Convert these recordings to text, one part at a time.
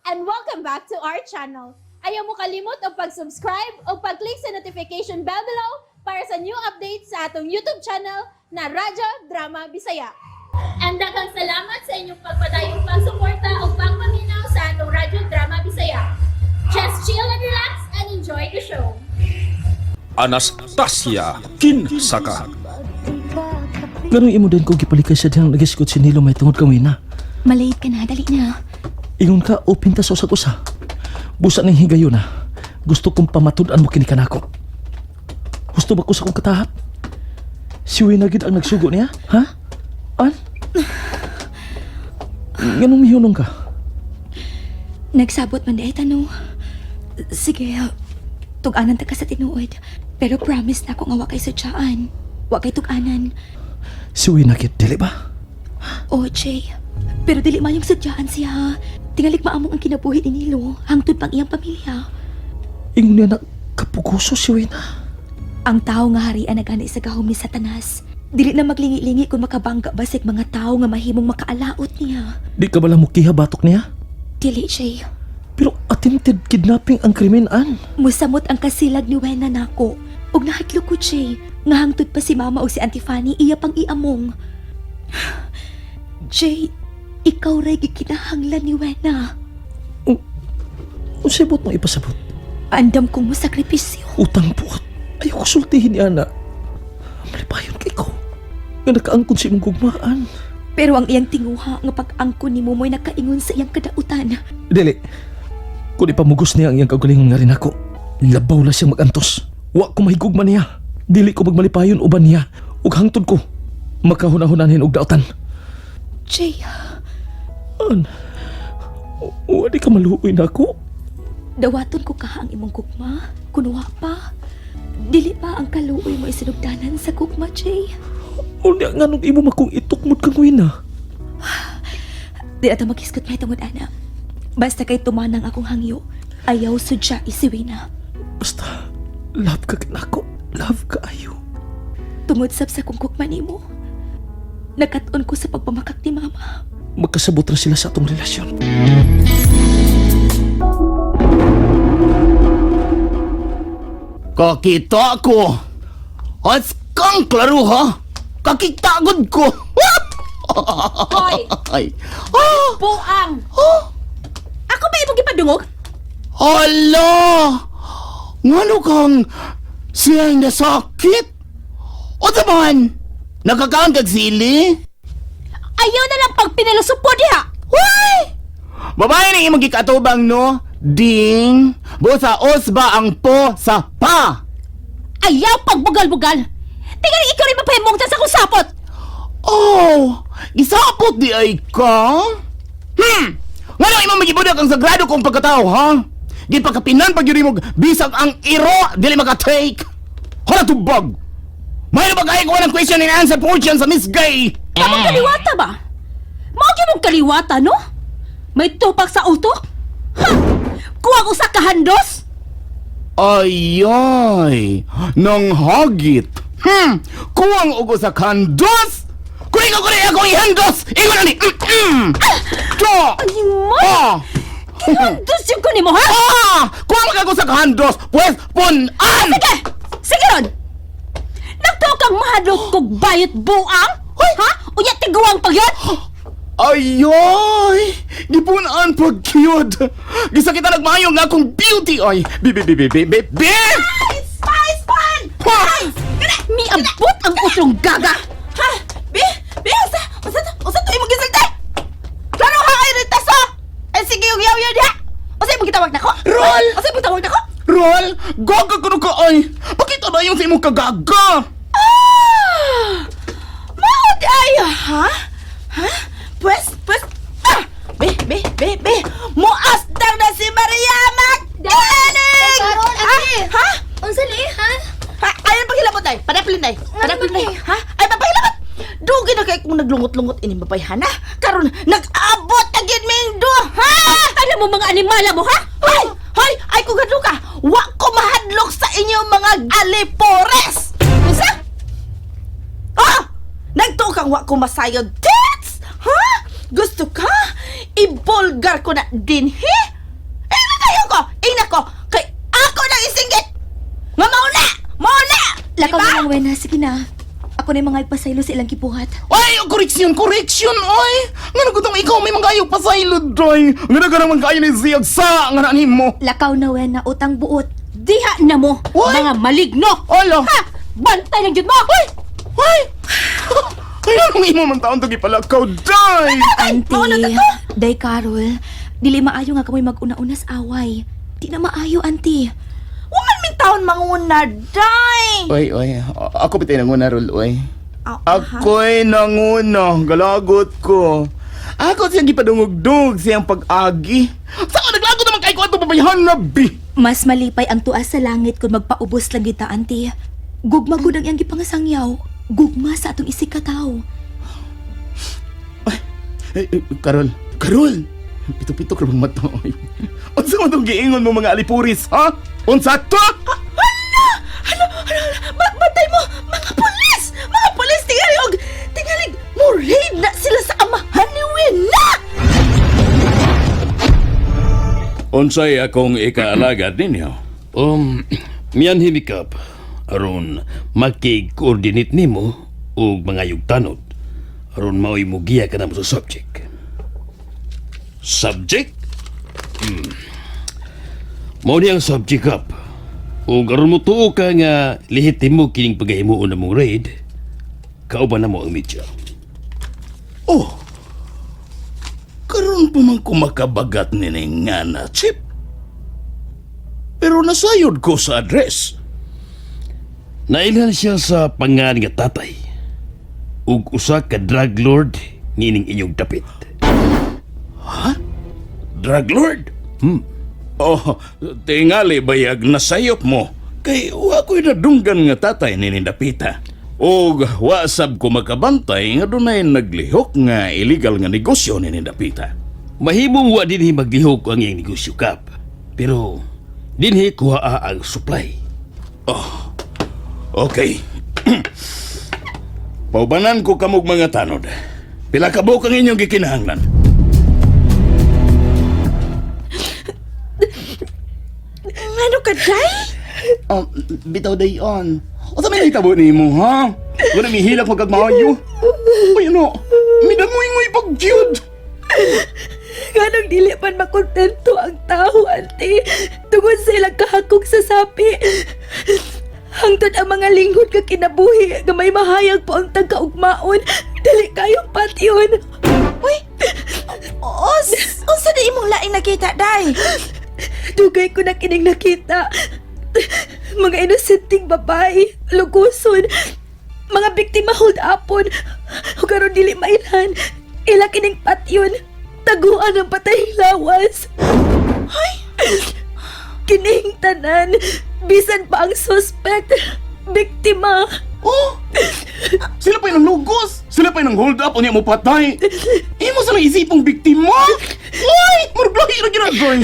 And welcome back to our channel. Ayaw mo kalimot og pag-subscribe o pag-click sa notification bell below para sa new updates sa atong YouTube channel na Radyo Drama Bisaya. And daghang salamat sa inyong pagpadayong pagsuporta o pagpaminaw sa atong Radyo Drama Bisaya. Just chill and relax and enjoy the show. Anastasia Kinsaka. Ganong imo din ko gipalikay sa diyang nagisgot si Nilo may tungod kang wina. Malate ka na, dali na. Ingon ka, open ta sa usag usa. Busa ning higayon na. Gusto kong pamatud-an mo kini kanako. Gusto ba ko sa kong katahap? Si Wina gid ang nagsugo niya? Ha? An? Nganong mihunong ka? Nagsabot man di ay tanong. Sige, tug-anan ta ka sa tinuod. Pero promise na ako nga wa kay sadyaan. Wa kay tug-anan. Si Wina gid, dili ba? Oh, Jay. Pero dili mayong sadyaan siya. Ha. Tingalik maamong ang kinabuhi ni Nilo. Hangtod pang iyang pamilya. Ingon niya na kapugoso si Wina. Ang tao nga harian nagani sa gahom ni Satanas. Dili na maglingi-lingi kung makabangga basig mga tao nga mahimong makaalaot niya. Di ka bala mukiha batok niya? Dili, Jay. Pero attempted kidnapping ang krimen, an. Musamot ang kasilag ni Wena nako. Ug nahadlok ko, Jay. Nga hangtod pa si Mama og si Auntie Fanny, iya pang iamong. Jay, ikaw ray gikinahanglan ni Wena. Unsay buot mong ipasabot? Andam kong mosakripisyo. Utang buot. Ayaw ko sultihin ni Ana. Malipayon kay ko. Nga nakaangkon sa imong gugmaan. Pero ang iyang tinguha nga pag-angkon nimo mo'y nakaingon sa iyang kadautan. Dili. Kung ipamugos niya ang iyang kaugalingon nga rin ako, labaw la siyang magantos. Wa ko mahigugma niya. Dili ko magmalipayon uban niya. Ug hangtod ko. Makahuna-hunanin og dautan. Jay, An? Wa di ka maluoy na ako. dawaton ko kaha ang imong gugma. Kunwa pa. Dili pa ang kaluoy mo isinugdanan sa gugma, Jay. Unya nga nung imo makong itukmod kang wina. Di ata makisgot may tungod, ana. Basta kay tumanang akong hangyo, ayaw sudya isiwina. Basta, love ka kanako. Love ka ayo. Tungod sab sa kong gugma nimo. Nakat-on ko sa pagpamakak ni Mama. Magkasabot ra sila sa atong relasyon. Kakita ko. At kang klaro ha. Kakita gud ko. Hoy! Ay. Ah! Buang! Ako ba imong gipadungog? Hala! Ngano kang siyang nasakit? O man? Nakakaon kag sili? Ayaw na lang pag pinalusupo diha! Hoy! Babae na imong gikatubang no? Ding! Busa os ba ang po sa pa? Ayaw pagbugal-bugal! Tingali ikaw rin mapahimong sa akong sapot! Oh! Gisapot di ay ka? Ngano imong magibudak ang sagrado kong pagkatao, ha? Gipakapinan pag yun mo bisag ang iro dili maka-take. Hala tubag! May ba kay ko ng question and answer portion sa Miss Gay? Kamong kaliwata ba? Mao gyud mong kaliwata, no? May tupak sa utok? Ha! Kuwang usa ka handos? Ayay! Nang hagit! Kuwang ugo sa kandos! Kung ikaw kunin ako ihandos! Ingon na ni! To! Ay mo! Ah! Handos yung kunin mo, ha? Ah! Kuwang ako sa kandos! Pwes, punan! Sige! Sige ron! Nagtuo kang mahadlok kog bayot buang? Ha? Unya tiguang pag yun? Ayoy! Gipunaan pag cute! Gisa kita nagmayo nga akong beauty ay! Bi bi bi bi bi bi bi! Spice pan! Ha! Miabot ang utrong gaga! Ha? Bi? Bi, usa? Usa to? Usa to imong gisulti? Klaro ha kay ritaso! Ay sige yung yaw yaw diha! Usa imong gitawag nako? Roll! Usa imong tawag nako? Roll! Gaga kuno ka ay! Pakita na yung sa imong kagaga! Ah! Mao di ay ha? Ha? Pwes, pwes, ah! Bi, bi, bi, bi! Muastar na si Maria Magdaling! Karon, ate! Ha? Unsa ni, ha? Ha? Ayon paghilabot ay! Padaplin ay! Padaplin ay! man, Ha? Ay, papahilabot! Dugi na kay kung naglungot-lungot ini babayhana. Karon nag-abot na gid ming duha! Alam mo mga animala mo, ha? Hoy! Hoy! Ay kung hadlok ka! Wa ko mahadlok sa inyong mga alipores! Unsa? Ah! Nagtuo kang wa ko masayod tits! Ha? Gusto ka? Ibulgar ko na dinhi? Lakaw na lang, Wena. Sige na. Ako na yung mga ipasaylo sa ilang gibuhat. Ay, correction, correction, oy! Nga na ikaw may mga ayaw pasaylo, doy! Nga na ganang mga ni siyag sa nga na nimo! Lakaw na, Wena. Utang buot. Diha na mo, Uy! mga maligno! Ala! Ha! Bantay lang jud mo! Ay! Ay! Ay, anong imo man taon to gipalakaw, day! Auntie, Day Carol, dili maayo nga kamoy mag-una-una sa away. Di na maayo, auntie. Wa man min taon manguna, day! Oy, oy, ako bitay nanguna, Rol, oy. Ah, aha. Ako'y nanguna, galagot ko. Ako siyang gipadungog-dug siyang pag-agi. Saan naglagot naman kay ko ato pabayhan na, bi? Mas malipay ang tuas sa langit kung magpaubos lang kita, auntie. Gugma gud ang iyang gipangasangyaw. Gugma sa atong isig kataw. Eh, eh, Karol, Karol! Pito-pito ka bang mata, oy? Unsa man tong giingon mo mga alipuris, ha? Unsa to? Hala! Hala, hala! Batay mo! Mga pulis! Mga pulis! Tingali og! Tingali! Mo-raid na sila sa amahan ni Wena! Unsay akong ikaalagad ninyo? Miyan himikap aron makig-coordinate nimo og mga yugtanod aron maoy mugiya ka namo sa subject. Subject? Mao ni ang subject up. Ug aron mo tuo ka nga lehitimo kining pagahimuon namong raid, kauban namo ang media. Oh. Karon pa man ko makabagat nining nga na chip. Pero nasayod ko sa address. Nailhan siya sa pangan nga tatay ug usa ka drug lord nining inyong dapit. Drug lord? Oh, tingali bayag nasayop mo. Kay wa ko'y nadunggan nga tatay ni Dapita. Og wasab ko makabantay nga dunay naglihok nga illegal nga negosyo ni Dapita. Mahimong wa dinhi maglihok ang iyang negosyo kap. Pero dinhi kuha ang supply. Oh, okay. Paubanan ko kamog mga tanod. Pila ka buok ang inyong gikinahanglan? Ano ka, day? Oh, bitaw dayon. Unsa may nahitabo nimo, ha? Wala mihilak mo kag maayo. Uy, ano? Midangoy-ngoy pag jud. Nganong dili man makontento ang tao, auntie. Tungod sa ilang kahakog sa sapi. Hangtod ang mga linghod ka kinabuhi, nga may mahayag po ang tagkaugmaon. Dili kayong patyon. Uy! Os! Unsa di imong laing nakita, day? Dugay ko na kining nakita. Mga inosenteng babae, luguson, mga biktima hold upon. Ug karon dili mailhan. Ila kining patyon. Taguan ang patay lawas. Ay! Kining tanan, bisan pa ang suspect, biktima. Oh! Sila pa yung lugos. Sila pa yung hold up unya mo patay. Imo sa nang isipong biktima. Uy, murglahi ra gyud doy.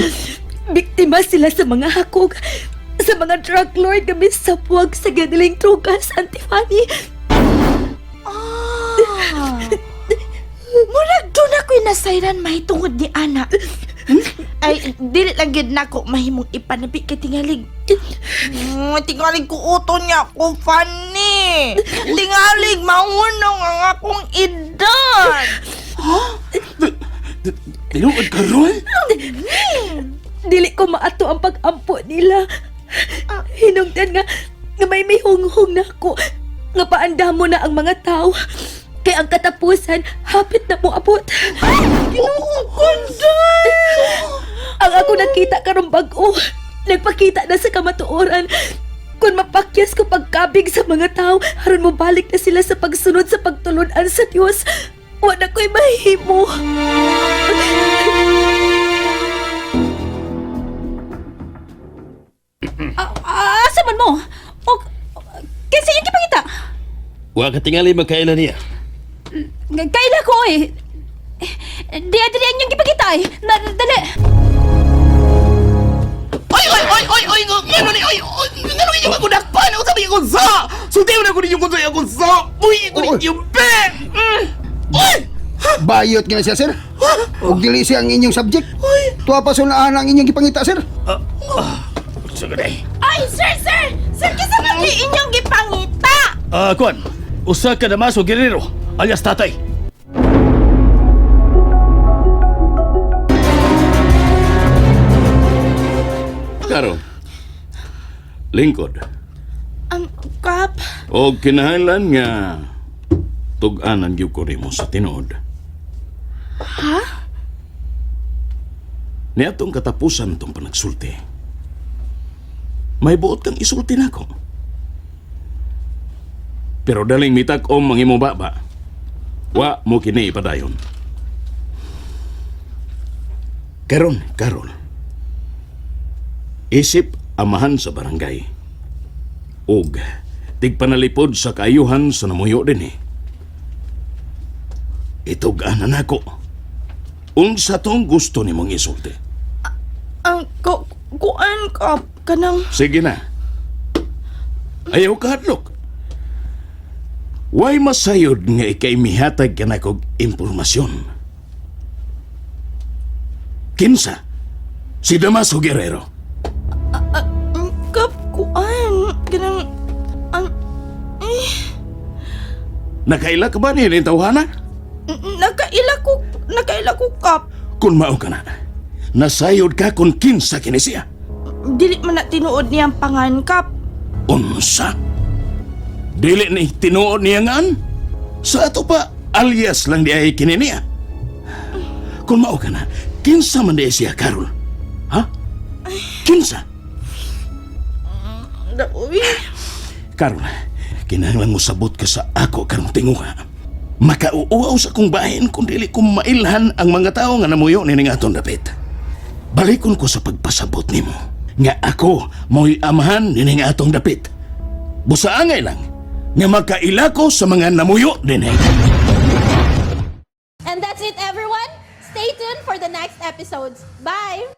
Biktima sila sa mga hakog, sa mga drug lord nga misapwag sa ganiling drogas, Auntie Fanny. Ah. Murag doon ako'y nasayran mahitungod ni ana. Ay, dili lang gyud nako mahimong ipanabi kay tingalig. Tingalig ko uton niya ako, Fanny. Tingalig maunong ang akong edad. Tinuod ka ron? Dili ko maato ang pag-ampo nila. Hinungdan nga, nga may mihunghong na ako. Nga paandamo na ang mga tao. Kay ang katapusan, hapit na mo abot. Ang ako nakita karong bag-o, nagpakita na sa kamatuoran. Kung mapakyas ko pagkabig sa mga tao, aron mo balik na sila sa pagsunod sa pagtulunan sa Dios. Wala ko'y mahimo. Asa man mo? O, kinsa iyang gipangita? Wa ka tingali magkaila niya. Kaila ko eh. Di dili ang iyang gipangita eh. Na, dali. Oy, oy, oy, oy, oy, ngano ni, oy, oy, ngano inyo ako dakpan? Unsa may akong sa? Sultihan na ko ninyo kung sa akong sa. Uy, ko ninyo, be! Uy! Bayot nga na siya, sir. Ug dili siya ang inyong subject. Tuwa pa sunaan ang inyong gipangita, sir. Sugaday. Ay, sir, sir! Sir, kinsa man gyud inyong gipangita? Ah, kuan. Usa ka Damaso Guerrero, alias Tatay. Karon. Lingkod. Kap, O kinahanglan nga tug-anan gyud ko nimo sa tinuod. Ha? Niadtong katapusan tong panagsulti. May buot kang isulti nako. Pero daling mitak-om ang imong baba. Wa mo kini ipadayon. Karon, karon. Isip amahan sa barangay. Og tigpanalipod sa kaayuhan sa namuyo din eh. Itug-anan nako. Unsa tong gusto nimong isulti? ang kuan, Kap, kanang Sige na. Ayaw ka hadlok. Way masayod nga ikay mihatag ka na kog impormasyon. Kinsa? Si Damaso Guerrero. Kap, kuan, kanang ang Nakaila ka ba ni tawhana? Nakaila ko, Kap. Kung mao ka na, nasayod ka kung kinsa kini siya. Dili man na tinuod niyang pangan, Kap. Unsa? Dili ni tinuod niya ngan? Sa ato pa, alias lang di ay kini niya. Kung mao ka na, kinsa man di siya, Carol? Ha? Kinsa? Uy. Carol, kinahanglan mo sabot ka sa ako karong tinguha. Makauuaw sa kong bahin kung dili ko mailhan ang mga tao nga namuyo nining atong dapit. Balikon ko sa pagpasabot nimo nga ako mo'y amahan nining atong dapit. Busaangay lang nga makaila ko sa mga namuyo dinhi. And that's it, everyone. Stay tuned for the next episodes. Bye!